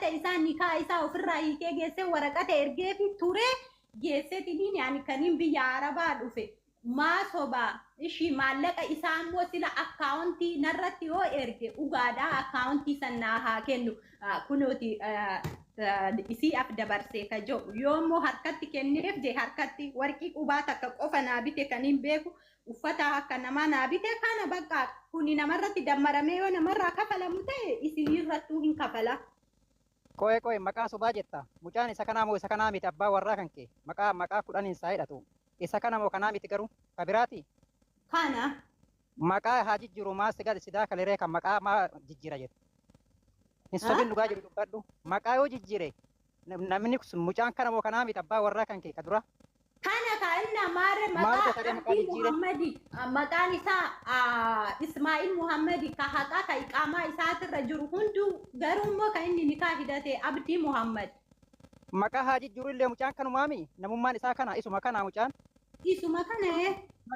Waraqata isaa nikaa isaa ofirraa hiikee geessee waraqata ergeefi ture geesseetiniin ani kaniin biyya Arabaa dhufe. Maa sobaa ishii maallaqa isaa immoo sila akkaawuntii narratti yoo erge dhugaadhaa akkaawuntii san naa haa kennu kunooti isii af dabarsee ka jedhu yoo immoo harkatti kenneef je harkatti warqii qubaa takka qofa naa bite kan hin beeku uffata akka namaa naa bite kana bakka kuni namarratti dammaramee yoo namarraa kafalamu ta'e isinirrattuu hin kafala. Qo'ee qo'ee maqaa sobaa jetta. Mucaan isa kanaa moo isa kanaa miti abbaa warraa kan kee maqaa maqaa kudhaniin isaa hidhatu. Isa kana moo kanaa miti garuu ka biraati? Kana. Maqaa haa jijjiiru maa si sidaa kaleree kan maqaa maa jijjiira jettu. Hin sobin dhugaa jiru dubbadhu. Maqaa yoo jijjiire namni mucaan kana moo kanaa miti abbaa warraa kan kee ka dura? Kana ka inna maare Maal maqaa gosa maqaa Abdii jijjiire? Muhammadi maqaan isaa Ismaa'il Muhammadi ka haqaa ka iqaamaa isaatirra jiru hunduu garuu immoo kan inni nikaa hidhate Abdii Muhammad. Maqaa haa jijjiiru illee mucaan kanumaami namummaan isaa kana isuma kana mucaan. Isuma kana ee.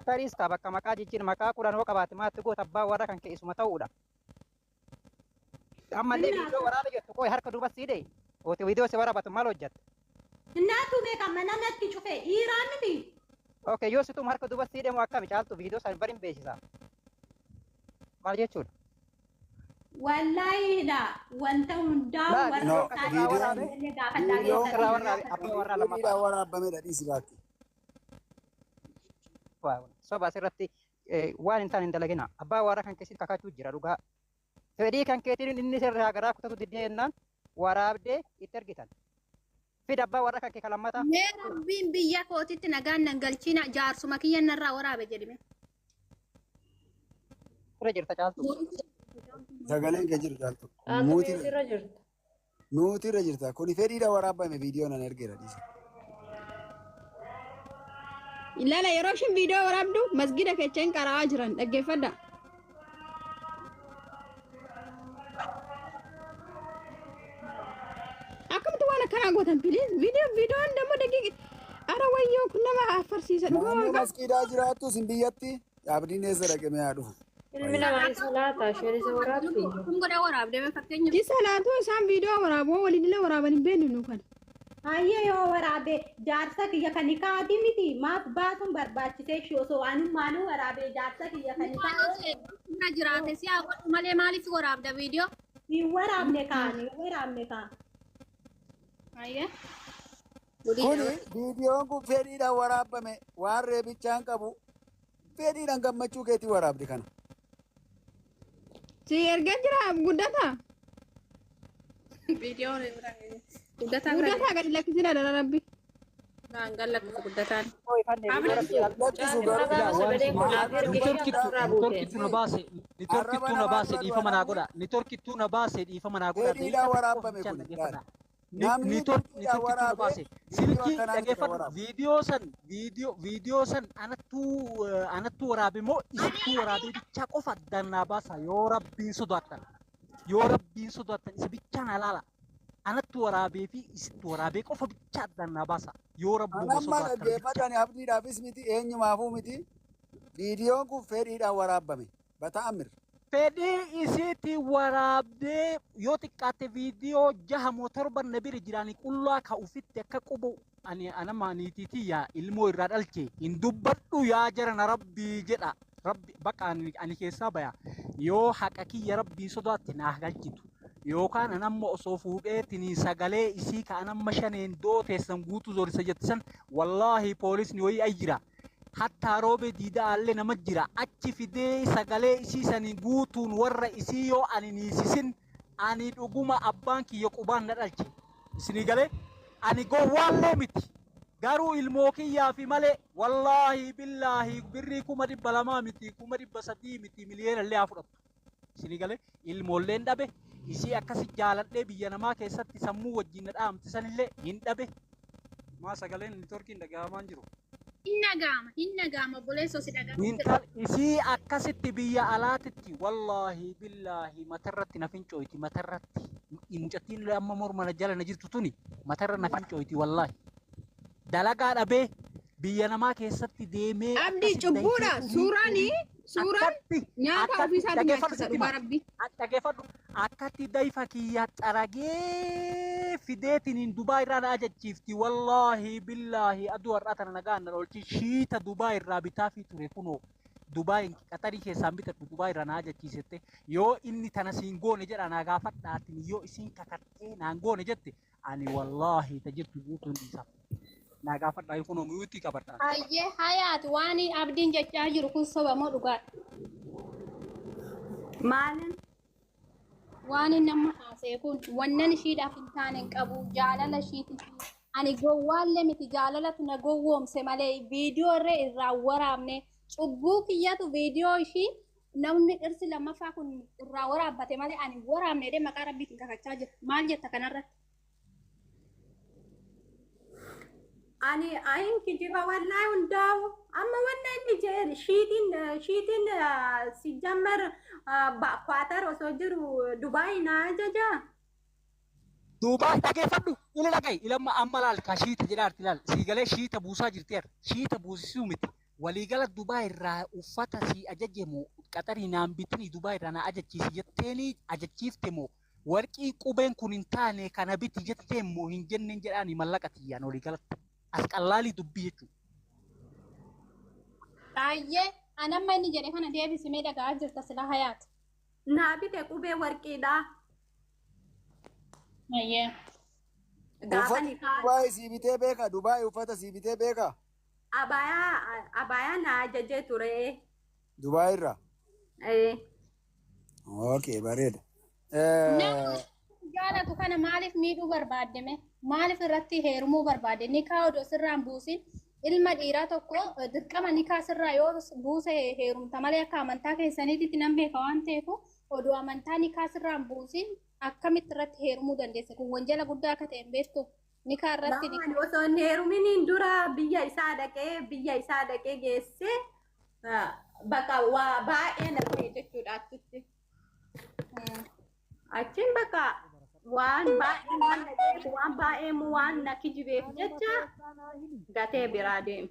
Tariis ka bakka maqaa jijjiir maqaa kudhan hoo qabaate maatti goota abbaa warra kan kee isuma ta'uudha. Ammallee viidiyoo waraaba jettu qoy harka duuba siidhe. Ooti viidiyoo si waraabatu maal hojjatta? Naatu beeka mana natti cufe dhiiraa miti. Okay yoo situm harka duuba siidhe moo akkami caaltu viidiyoo san bari hin beeksisa. Maal jechuudha? Wallaahi la wanta hundaa warra No, isaa viidiyoon illee gaafadhaa viidiyoon keessatti. Abbaa warraa lammaffaa. fedhiidhaan waraabamedha dhiisi baatti. Soba asirratti waan hin taane hin dalagina. Abbaa warraa kan keessatti kakachuu jira dhugaa. Fedhii kan keetiin inni sirraa garaa kutatu diddee jennaan waraabdee itti ergitan. Fida abbaa warra kan kee kan lammataa. Mee rabbiin biyya kootitti nagaan nan galchina jaarsuma kiyya narraa waraabe jedhime. Irra jirta caaltu. Sagaleen kee jiru caaltu. Caaltu Muutii irra jirta. nuuti irra jirta. Kuni fedhiidhaan waraabame viidiyoo nan ergeera dhiisi. Ilaala yeroo ishiin viidiyoo waraabdu masgida keessa qara'aa jiran dhaggeeffadha. Akkamitti waan akkanaa gootan piliis viidiyoo viidiyoon dammoo daqiiqa ara wayyoo kun nama affarsiisa dhugaa Naannoo waaqa. masqiidaa jiraattu isin biyyatti abdiin eessa dhaqe mee haa dhufu. Ilmi namaa isa laata isheen isa waraabdi. Kun godha waraabde mee fakkeenya. Isa laatu isaan viidiyoo waraaboo waliin illee waraaban hin beeknu nu kana. Hayyee yoo waraabe jaarsa kiyya kan nikaati miti maaf baasuun barbaachisee ishee osoo anummaanuu waraabee jaarsa kiyya kan nikaa Irra jiraate si haa godhu malee maaliif waraabda viidiyoo? hin waraabne kaan hin waraabne kaan. Hayyee. Kuni viidiyoon kun fedhiidhaan waraabame waan reebichaan qabu fedhiidhaan gammachuu keetii waraabde kana. Si ergaa jira guddataa. Viidiyoon guddataa bira Guddataa gadi lakkisina dhala rabbi. naan gallakkisu guddataan. Lakkisu garuu Dhaga'ama sagaleen kun naaf ergi irraa buute. Nitorkittuu na baase, nitorkittuu na baase dhiifama naa godha. Nitorkittuu na baase dhiifama naa godha. Fedhiidhaan waraabame kun Dhaggeeffadha. Namni fedhiidhaan Nitorkittuu na waraabee baase. viidiyoo Silkii akkanaa miti kan dhaggeeffadhu. waraabu. Viidiyoo san viidiyoo viidiyoo san anattuu anattuu waraabe moo isittuu waraabee bichaa qofa addaan naa baasa yoo rabbiin sodaattan. Yoo rabbiin sodaattan isa bichaa naa laala. Anattu waraabee fi isittu waraabee qofa bichaa addaan naa baasa. Yoo rabbuma Anamma sodaattan bichaa. dhaggeeffadhaan abdiidhaafis miti eenyumaafuu miti viidiyoon kun fedhiidhaan waraabame. Bata'amir. Fedhii isiitti waraabdee yoo xiqqaatte viidiyoo jaha moo torban na bira jiraani qullaa ka ufitti akka qubu ani anama niitiitii yaa ilmoo irraa dhalche hin dubbadhu yaa jarana rabbii jedha rabbi bakka ani ani keessaa baya yoo haqa kiyya rabbii sodaatte naa galchitu yookaan anamma osoo fuudheetinii sagalee isii ka anamma shaneen dooteessan guutuu zoorisa jettisan wallaahi poolisni wayii ay jira. Hattaa roobee diidaa allee nama jira achi fidee sagalee isii sanii guutuun warra isii yoo ani niisisin ani dhuguma abbaan kiyya qubaan na dhalche isinii galee ani gowwaallee miti garuu ilmoo kiyyaa fi malee wallaahi billaahi birrii 200,000 miti 300,000 miti miliyoona illee haa fudhattu isinii galee ilmoolleen dhabe isii akkasi jaaladhee biyya namaa keessatti sammuu wajjin na dhaamte sanillee hin dhabe maa sagaleen nitorkiin dhaga'amaan jiru. Hin dhaga'ama hin dhaga'ama obboleessoo si dhaga'ama. Intal isii akkasitti biyya alaatitti wallaahi billaahi matarratti na fincooyti matarratti mucattiin amma morma na jala na jirtu tuni matarra na fincooyti wallaahi dalagaa dhabee biyya namaa keessatti deemee Abdii cubbuudha. Suuraan suuraan nyaata ofii isaatii nyaachisa dhugaa rabbi. Dhaggeeffadhu. Akkatti dayfa kiyya xaragee fideetiin Dubaay irraa na ajachiifti. Wallaahi billaahi aduu har'aa tana nagaan na oolchi. Shiita Dubaay irraa bitaa fi ture kunoo. Dubaay Qaxarii keessaan bitadhu Dubaay irraa na ajachiisette. Yoo inni tana siin goone jedha na gaafadhaatiin yoo isiin kakattee naan goone jette ani wallaahi ta jirtu guutuun dhiisa. Na gaafadhaa kunoo muyuutti qabadhaa. Hayyee hayaati waan abdiin jechaa jiru kun soba moo dhugaadha? Maalin? Waan inni amma haasa'e kun wannan ishiidhaaf hin taane hin qabu jaalala ishiiti. Ani gowwaallee miti, jaalalatu na gowwoomse malee viidiyoo irree irraa waraabne cubbuu kiyyatu viidiyoo ishii namni dhirsi lammaffaa kun irraa waraabbate malee ani waraabne jedhee maqaa rabbiitiin kakachaa jira. Maal jetta kanarratti? Ani ayin kijiba wallahi hundaa'u amma wanna inni jedhe shiitiin sijjammar kwaatar osoo jiru Dubaay na ajaja. Duuba dhageeffadhu ili dhaga'i ilamma amma laal ka shiita jedhaarti laal siigalee shiita buusaa jirteer shiita buusisuu miti waliigala Dubaay irraa uffata si ajaje moo Qaxarii naan bitini Dubaay irraa na ajachiisi jetteeni ajachiifte moo warqii qubeen kun hin taane kana biti jetteen moo hin jenneen jedhaani mallaqa tiyyaan waliigalatti as qallaalii dubbii jechuudha. Baay'ee anamma inni jedhe kana deebisimee dhaga'aa jirta sila hayaati. Naa bite qubee warqiidha. Baay'ee. Gaafa Uffata ni kaa Dubaay sii bitee beeka? Dubaay uffata sii bitee beeka? Abayaa na ajajee ture. Dubaay irraa? Eh. Okay, bareeda. Nama jaalatu kana maaliif miidhuu barbaaddeme? Maaliif irratti heerumuu barbaadde? Nikaa odoo sirraan buusin ilma dhiiraa tokko dirqama nikaa sirraa yoo buuse heerumta malee akka amantaa keessaniitti nan beeka waan ta'eef odoo amantaa nikaa sirraan buusin akkamitti irratti heerumuu dandeesse? Kun wanjala guddaa akka ta'e hin beektu. Nikaa irratti Lamaan osoo hin heeruminiin dura biyya isaa dhaqee geessee bakka waa baay'ee na ta'e jechuudha achitti. Achiin bakka waan baay'ee waan na ta'eef waan baay'ee waan na kijibeef jecha gatee biraa deeme.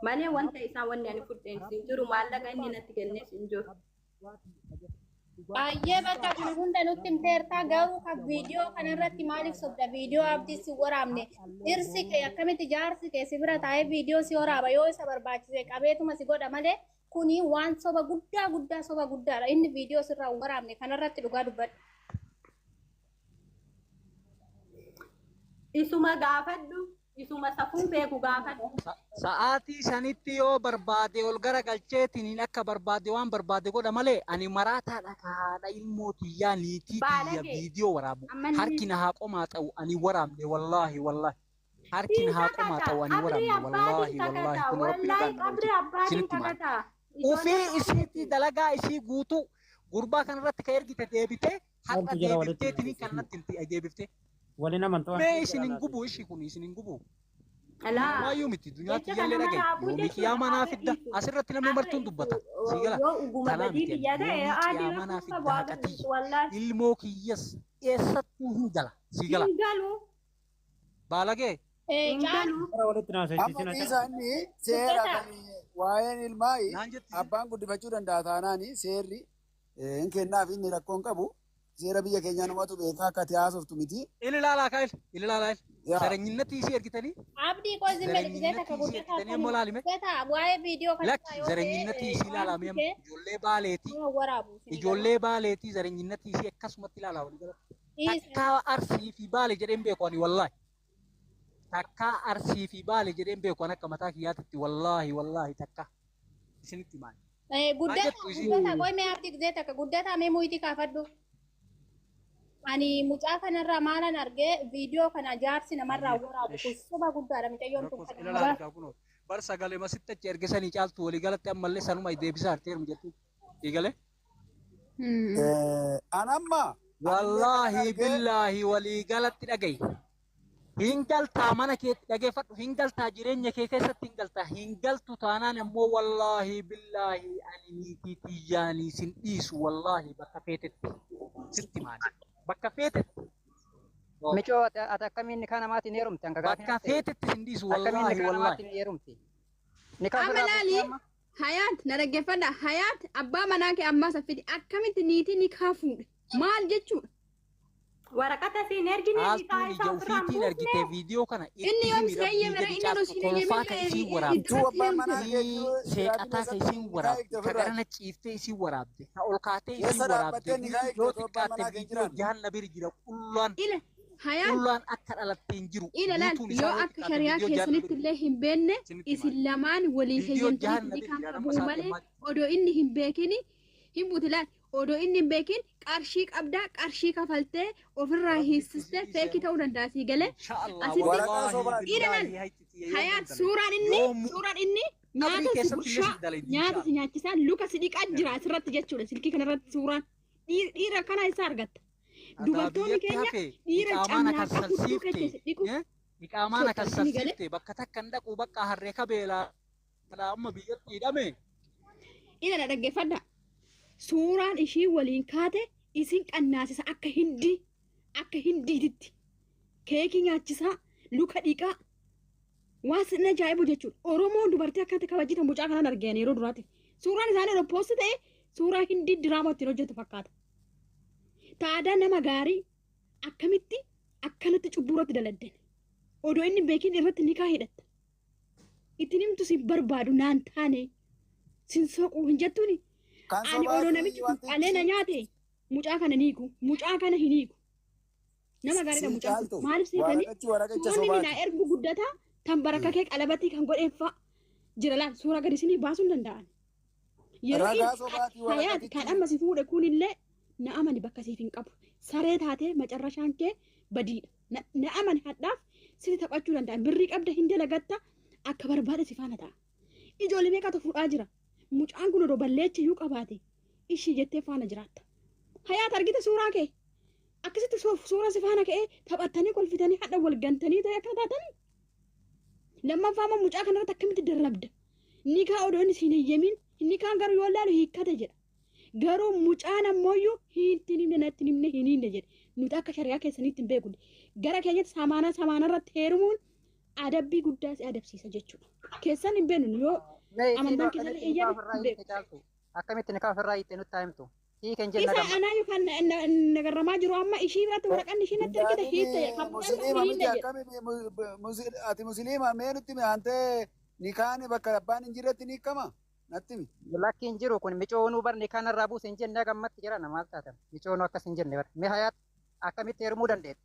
Malee wanta isaa wanni ani fudheen hin jiru, maallaqa inni natti kennees hin jiru. Baay'ee bakka kun hunda nutti himteertaa, garuu kan viidiyoo kanarratti maaliif sobda? Viidiyoo abdii si waraabne, dhirsi kee akkamitti jaarsi kee si bira taa'ee viidiyoo si waraaba? Yoo isa barbaachise qabeetuma si godha malee kuni waan soba guddaa guddaa soba guddaadha. Inni viidiyoo sirraa waraabne kanarratti dhugaa dubbadhu. Isuma gaafadhu, isuma safuu beeku gaafadhu. Sa'aatii sanitti yoo barbaade ol gara galcheetiin akka barbaade waan barbaade godha malee ani maraataadha haadha ilmoo tiyyaa niitii tiyya Baalagee. viidiyoo waraabu Amma inni harki na haa qomaa ta'u ani waraabne wallaahi wallaahi harki na haa qomaa ta'u ani Qabrii waraabne abbaatiin wallaahi wallaahi kakata. kun rabbi Wallaahi nagaan na qabrii oolche abbaatiin isinitti maal kakata. ufii isiitti dalagaa isii guutuu gurbaa kanarratti ka ergite deebitee har'a Maaltu jira walitti deebifteetiin kan natti himti deebiftee Waliin amantuu mee isin hin gubu ishii kun isin hin gubu. Laa. Waayyuu miti duniyaa Jecha tiyyaallee kana dhagaye maraafuu yoomii jechuudha. qiyaamaa naa Har'a fidda dhiisu. asirratti namni Har'a martuun dubbata sii gala yoo uguma tanaa badii miti biyya ta'e yoomii adii qiyaamaa naa rakkoon fidda qabu haqa har'a tiyya wallaahi. ilmoo kiyyas eessattuu hin gala sii gala Hin galu. baalagee Hin Caalu galu. Bara walitti Amma naasofsiisin dhiisa inni seera dubbata. kan waa'een ilmaa naan jetti abbaan guddifachuu danda'a taanaani seerri hin kennaaf inni rakkoon qabu seera biyya keenyaa namatu beekaa akka ati haasoftu miti. ili laalaa kaa'el ili laalaa il Yaa. zaranyinnatii isii ergitanii Abdii koo zimma gisee takka zaranyinnatii isii guddataa ergitanii ammoo laalime guddataa waa'ee viidiyoo kanarraa lakki yoo ta'e zaranyinnatii isii waan laalame amma dhufee ijoollee baaleetii nama waraabu isin garuu. ijoollee baaleetii zaranyinnatii isii akkasumatti ilaalaa walii gala Dhiisa. takkaa arsii fi baale jedheen beeku ani wallaahi takkaa arsii fi baale jedheen beeku ani akka mataa kiyyaatitti wallaahi wallaahi takkaa isinitti maali maal Guddataa jettu isin guddataa qoy mee abdii gisee takka guddataa mee muyitii kaafadhu. Ani mucaa kanarraa maalan argee viidiyoo kana jaarsi namarraa waraabu kun soba guddaadha mucayyoon tun Rakkoo kana ilaalaa argaa kunoo bar sagalee masitti achi ergisanii caaltu walii galatti ammallee sanuma deebisaa arteerum jettu eegale. An amma anillee kanan Wallaahi argee billaahi walii galatti dhagayi. Hin galtaa mana keetti dhageeffadhu hin galtaa jireenya kee keessatti hin galtaa hin galtu taanaan immoo wallaahi billaahi ani niitii xiyyaanii sin dhiisu wallaahi bakka feetetti sitti maali bakka feetetti. Micoo ati akkamiin nikaa namaatiin heerumte hanga gaafii Bakka natti ta'e. feetetti sin dhiisu Akkamiin wallaahi nikaa wallaahi. namaatiin heerumte. Nikaa Amma ofirraa laali buustee amma Hayaat na dhaggeeffadha. Hayaat abbaa manaa kee ammaa saffiti akkamitti niitii nikaa fuudhe Maal jechuudha? Waraqata siin ergine nikaa Caaltuun isaa ija ofirraa hin ofiitiin argite buusne. viidiyoo kana Inni itti yoom himi si rabbii eeyyame gadi inni caaltu osoo hin kolfaa ka eeyyamin isiin waraabde. Utuu abbaan manaa kee jiru jiraatu Seeqataa ka keessatti isiin nikaa hiikte waraabde ka ofirraa. garana ciiftee isiin waraabde ka ol kaatee isiin Keessa waraabde dhaabbattee nikaa hiikte yoo otoo abbaan xiqqaatte manaa kee hin viidiyoo jiraanne. jahan na bira jira qullaan Ila hayaan qullaan akka dhalatte hin jiru ila laal guutuun isaa yoo yoo akka xiqqaatte shari'aa viidiyoo jahan na keessanitti bira illee hin beekne isinitti isin himaa lamaan walii viidiyoo jahan heeyyamtanitti na bira nikaan jira nama qabuu isaa malee gammaa odoo inni hin beekini hin buuti laal odoo inni hin beekin qarshii qabdaa qarshii kafaltee ofirraa rabbitti hiisistee si feekii dhiise ta'uu danda'a sii galee inshaallah asitti Waraqaa wallaahi sobaati. ila laal billaahi hayxiti yoom hayaat hin dalagdu suuraan inni yoom suuraan inni qabrii nyaata si keessatti illee gurshaa si dalaydi nyaata si inshaallah nyaachisaa luka si dhiqaa jira asirratti jechuudha silkii kanarratti suuraan dhiira kana isa argatta Adaa dubartoonni biyyatti keenya hafe dhiira iqaamaa na camnaaqa hudduu kassalsiifte keessa dhiqu iqaamaa na socho'u isinii galee kassalsiifte bakka takka hin dhaqu bakka harree kabeelaa amma biyyatti hidhame ila na dhaggeeffadha suuraan ishii waliin kaate isin qannaasisa akka hindii akka hindiititti keekii nyaachisaa luka dhiqaa waan sin ajaa'ibu jechuudha oromoon dubartii akkanatti kabajitan mucaa kanaan argeen yeroo duraatiif suuraan isaanii yeroo poosti ta'e suuraa hindii diraamaa ittiin hojjetu fakkaata taadaa nama gaarii akkamitti akkanatti cubbuu irratti daladdan odoo inni beekin irratti nikaa hidhatta ittiin himtu sin barbaadu naan taane sin soquu hin jettuuni Kan ani odoo namichi sobaati kun qalee na wantichi nyaate mucaa kana ni hiiku mucaa kana hin hiiku nama gaariidha sii mucaan kun caaltu maaliif seetanii waraqachi waraqacha suuronni sobaati. minaa ergu guddataa tan barakakee qalabatii kan godheeffa jira laal suura gadi isinii baasuu hin danda'an yeroo Ragaa inni sobaatii hayaati kan waraqatichi. amma si fuudhe kunillee na amani bakka siif hin qabu saree taatee macarrashaan kee badiidha na amani hadhaaf siti taphachuu danda'an birrii qabda hin dalagatta akka barbaade si faana ta'a ijoollee meeqatu fuudhaa jira mucaan kun odoo balleechi iyyuu qabaate ishii jettee faana jiraatta hayaat argite suuraa kee akkasitti suura si faana ka'ee taphattanii kolfitanii hadha wal gantanii ta'e akka taatanii lammaffaa immoo mucaa kanarratti akkamitti darrabda nikaa odoo inni siin eeyyamin nikaan garuu yoo laalu hiikkate jedha garuu mucaan ammooyyuu hiitti himne natti himne hin himne jedhe nuti akka shari'aa keessaniitti hin beeku gara keenyatti samaanaa samaanaa irratti heerumuun adabbii guddaa si adabsiisa jechuudha keessan hin beeknu yoo Mee isiin amantaan keessan akkamitti nikaa eeyyame ofirraa hin hiikte beeku. caaltu? Akkamitti nikaa ofirraa hiikte nutti haa himtu? Hiike hin jenne Isa gamma. anaa yookaan nagarramaa jiru amma ishii biratti waraqaan ishii natti ergite hiitte Hin kan mucaan musliima hin miti hiinne jedhe. akkami ati musliima mee nutti himi aantee nikaani bakka abbaan hin jirretti ni hiikama natti himi. Lakki hin jiru kun micoonuu bar nikaa narraa buuse hin jenne gammatti jira maal taatan? Micoonuu akkas hin jenne bar. Mee hayaat akkamitti heerumuu dandeetti?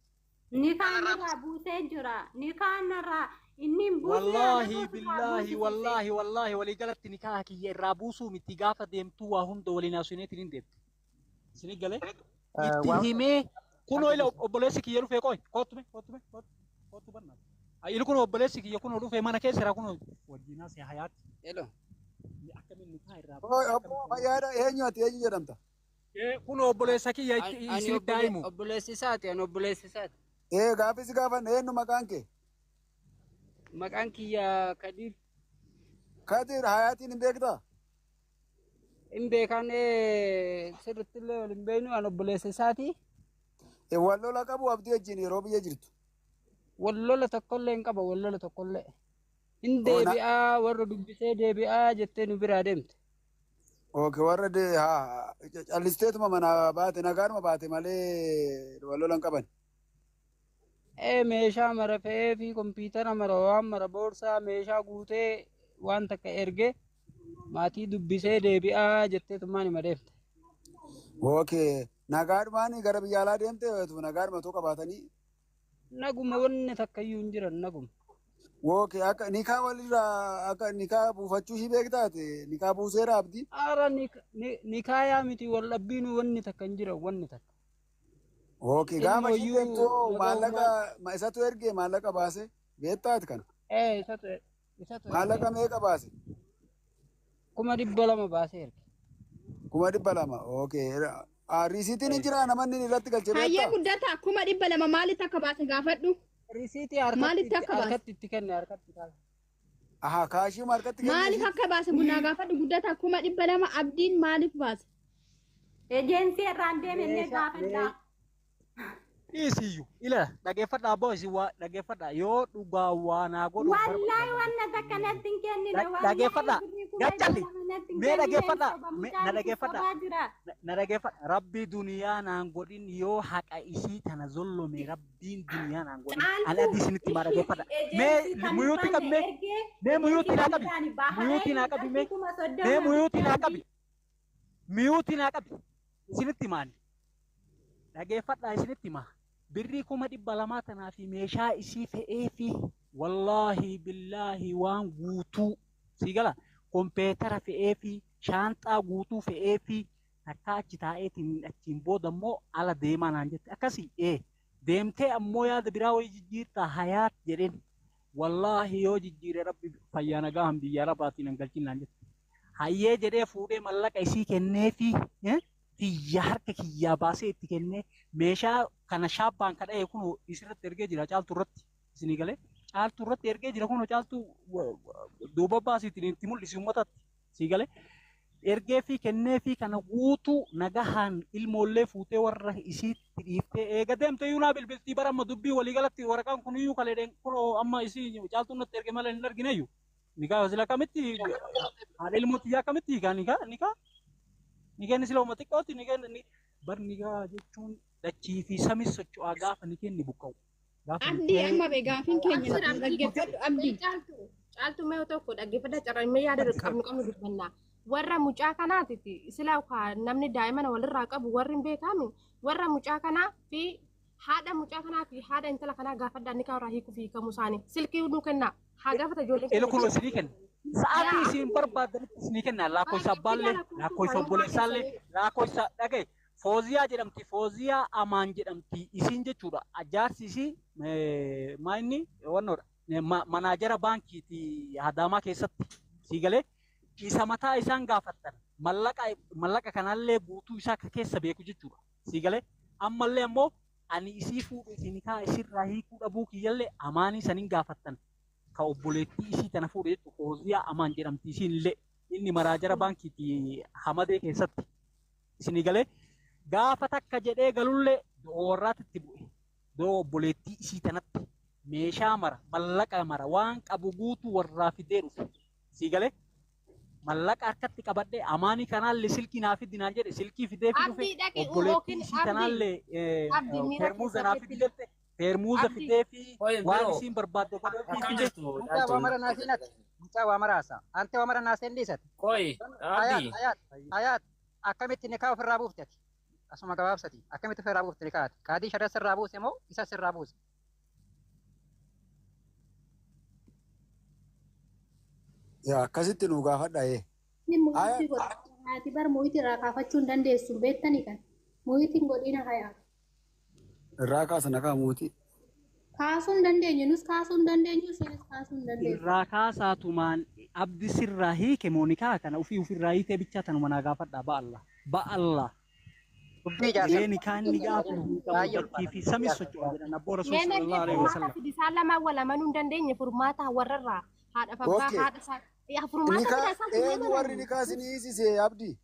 Nikaan irraa buusee jira. Nikaan irraa inni hin buusne Wallaahi anatu ofirraa billaahi buusisise. wallaahi wallaahi walii galatti nikaa kiyya irraa buusuu miti gaafa deemtuu waa hunda waliin haasofneetiin hin deemte. Isinii galee itti Waan himee kunoo ila obboleessi kiyya dhufee qoy kootume kootume kootu banna. Ili kun obboleessi kiyya kunoo dhufee mana keessa jira kunoo wajjin haasee hayaatti Hello. akkamiin nikaa irraa Oi buuse obbo akkamitti fayyaadha eenyu ati eenyu jedhamta? Kunoo obboleessa kiyya Ani ani isinitti haa himu. obboleessi isaati ani obboleessi isaati. Ee gaaffii si gaafanne eenyu maqaan kee? Maqaan kiyya Kadir Kadir hayaatiin hin beektaa? hin beekan sirriitti illee wal hin beeknu ani obboleessa isaati. Ee wal lola qabu abdii wajjin yeroo biyya jirtu. Wal lola tokkollee hin qaba wal lola tokkollee. Hin Oo na deebi'aa warra dubbisee deebi'aa jettee nu biraa deemte. Okay warra de haa callisteetuma mana baate nagaadhuma baate malee wal lola hin qaban. Ee meeshaa mara fe'ee fi kompiitara mara waan mara boorsaa meeshaa guutee waan takka erge maatii dubbisee deebi'aa jettee tummaan hima deemte. Okay nagaadhumaan gara biyya alaa deemte nagaadhuma too qabaatanii. Naguma wanni takka iyyuu hin jiran naguma. Okay akka nikaa walirraa akka nikaa buufachuu ishii beektaate nikaa buuseera abdii. Ara nikaayaa miti wal dhabbiinu wanni takka hin jiran wanni takka. Okay gaafa ishii Ilmooyyuu deemtu nagaumaan maallaqa isatu ergee maallaqa baase beektaate kana. ee isatu isatu ergee Maallaqa meeqa baase? 200,000 baasee erge. 200,000. Okay. Riisiitiin hin jiraa namanni irratti galche Hayyee beektaa? guddataa 200,000 maalitti akka baase gaafadhu. Risiitii harkatti Maalitti itti akka baase? harkatti itti kenne harkatti kaase. Aha kaashii harkatti kenne Maaliif ishii. akka baase bunaa gaafadhu guddataa 200,000 abdiin maaliif baase? Ejensii irraan deemennee Meeshaa gaafadhaa. Dhiisiyyuu ila dhageeffadhaa abboo isin waa dhageeffadhaa yoo dhugaa waa naa godhu Wallaahi wanna takka natti hin kennine. Dhageeffadhaa. Gaccalli. Mee dhageeffadhaa. Mee na dhageeffadhaa. Sobaa jira. Na dhageeffadha. Rabbi duniyaa naan godhin yoo haqa isii tana zollome rabbiin duniyaa naan godhin. Ani adii isinitti himaa dhageeffadha. Mee muyuutti qabi mee. Mee muyuutti naa qabi. Muyuutti naa qabi mee. Mee muyuutti naa qabi. Muyuutti naa qabi. Isinitti himaani. Dhageeffadhaa isinitti himaa. Birrii 200,000 tanaa fi meeshaa isii fe'ee fi wallaahi billaahi waan guutuu sii gala kompeetara fe'ee fi shaanxaa guutuu fe'ee fi takka achi taa'eetiin achiin booda immoo ala deemaa naan jette akkasii ee deemtee ammoo yaada biraa wayii jijjiirtaa hayaat jedheen wallaahi yoo jijjiire rabbi fayyaa nagaa han biyya arabaatiin hin galchin naan jette hayyee jedhee fuudhee mallaqa isii kennee fi kiyya harka kiyyaa baasee itti kennee meeshaa kana shaabbaan kadha'e kun isirratti ergee jira caaltuu irratti isinii galee caaltuu irratti ergee jira kun caaltuu duuba baasiitiin itti mul'isi uummatatti sii galee ergee fi kennee fi kana guutuu nagahaan ilmoollee fuutee warra isiitti dhiiftee eega deemte iyyuu naa bilbiltii bara amma dubbii waliigalatti waraqaan kun iyyuu kaleedheen kun amma isii caaltuun natti erge malee hin argine iyyuu nikaa sila kamitti haadha ilmootti yaa kamitti hiikaa nikaa nikaa nikeen sila uummata xiqqootti nikeen bar nikaa jechuun dachii fi samis socho'aa gaafa nikeen ni buqqa'u. Gaafa Abdii amma be gaafiin keenya Abdii, dhaggeeffadhu abdii. Caaltu caaltu mee tokko dhaggeeffadha carraa yaada qabnu qabnu dubbannaa. Warra mucaa kanaatiif sila namni daa'ima walirraa qabu warri hin beekami warra mucaa kanaa fi haadha mucaa kanaa fi haadha intala kanaa gaafadhaa ni kaawraa hiikuu fi hiikamuu isaanii silkii nu kennaa haa gaafata ijoolleen Elu kun isinii kenna. Sa'aatii isin barbaadanitti isinii kenna. Lakkoofsa abbaallee, lakkoofsa obboleessaallee, lakkoofsa dhagaye. Fooziyaa jedhamti. Fooziyaa Amaan jedhamti. Isiin jechuudha. Jaarsi isii maa inni wannoodha. Manaajara baankiiti Adaamaa keessatti sii galee isa mataa isaan gaafattan mallaqa mallaqa kanallee guutuu isaa akka keessa beeku jechuudha. Sii galee ammallee ammoo ani isii fuudhuu fi nikaa isirraa hiikuu dhabuu kiyyallee amaanii saniin gaafattan. Ka obboleettii isii tana fuudhe jechuudha. Fooziyaa Amaan jedhamti isiin illee inni manaajara baankiiti Hamadee keessatti isinii galee gaafa takka jedhee galullee warraatti bu'e. Doo obboleettii isii tanatti meeshaa mara mallaqa mara waan qabu guutuu warraa fidee dhufe. Sii galee mallaqa harkatti qabadhee amaanii kanaallee silkii naa fidi naan jedhe silkii fidee fi dhufe Abdii dhaqi obboleettii yookiin isii abdii tanaallee abdii miira feermuuza naa fidi keessatti jette feermuuza Abdii. fidee fi Oye, waan bro. isiin barbaadde godhee fi Akkam fide. jirtu Mucaa waa mara naaseen ati. Mucaa waa maraasa. Ante waa mara naaseen dhiisate. Qoy, Hayaat, Abdii. hayaat, hayaat. Akkamitti nikaa ofirraa buufte ati? Asuma gabaabsati. Akkamitti ofirraa buufte nikaa ati? Qaadii shari'a sirraa buuse moo isa sirraa buuse? Yaa akkasitti nu gaafadha ee. Inni mu'iitii godha. Haati bar mu'iitii irraa kaafachuu hin dandeessu beektanii kan. Mu'iitiin godhina hayaa. Irraa kaasa nakaa muutii. Kaasuu hin dandeenyu nus kaasuu hin dandeenyu isinis kaasuu hin dandeessu. Irraa kaasaatumaan abdi sirraa hiike moo nikaa kana ofii ofirraa hiitee bichaa tanuma naa gaafadhaa ba'alla. Ba'alla. Dubbii jaarsa. Mee nikaan ni gaafatu Baay'ee dachii fi samis socho'a jedhan abboo rasuul Mee sallallahu alaihi furmaata wasallam. fidi isaan lamaan wal amanuu hin dandeenye furmaata warrarraa haadha abbaa Okay. haadha isaa. Yaa furmaata Nikaa fida isaan kun eenyu warri nikaa isinii hiisise Abdii?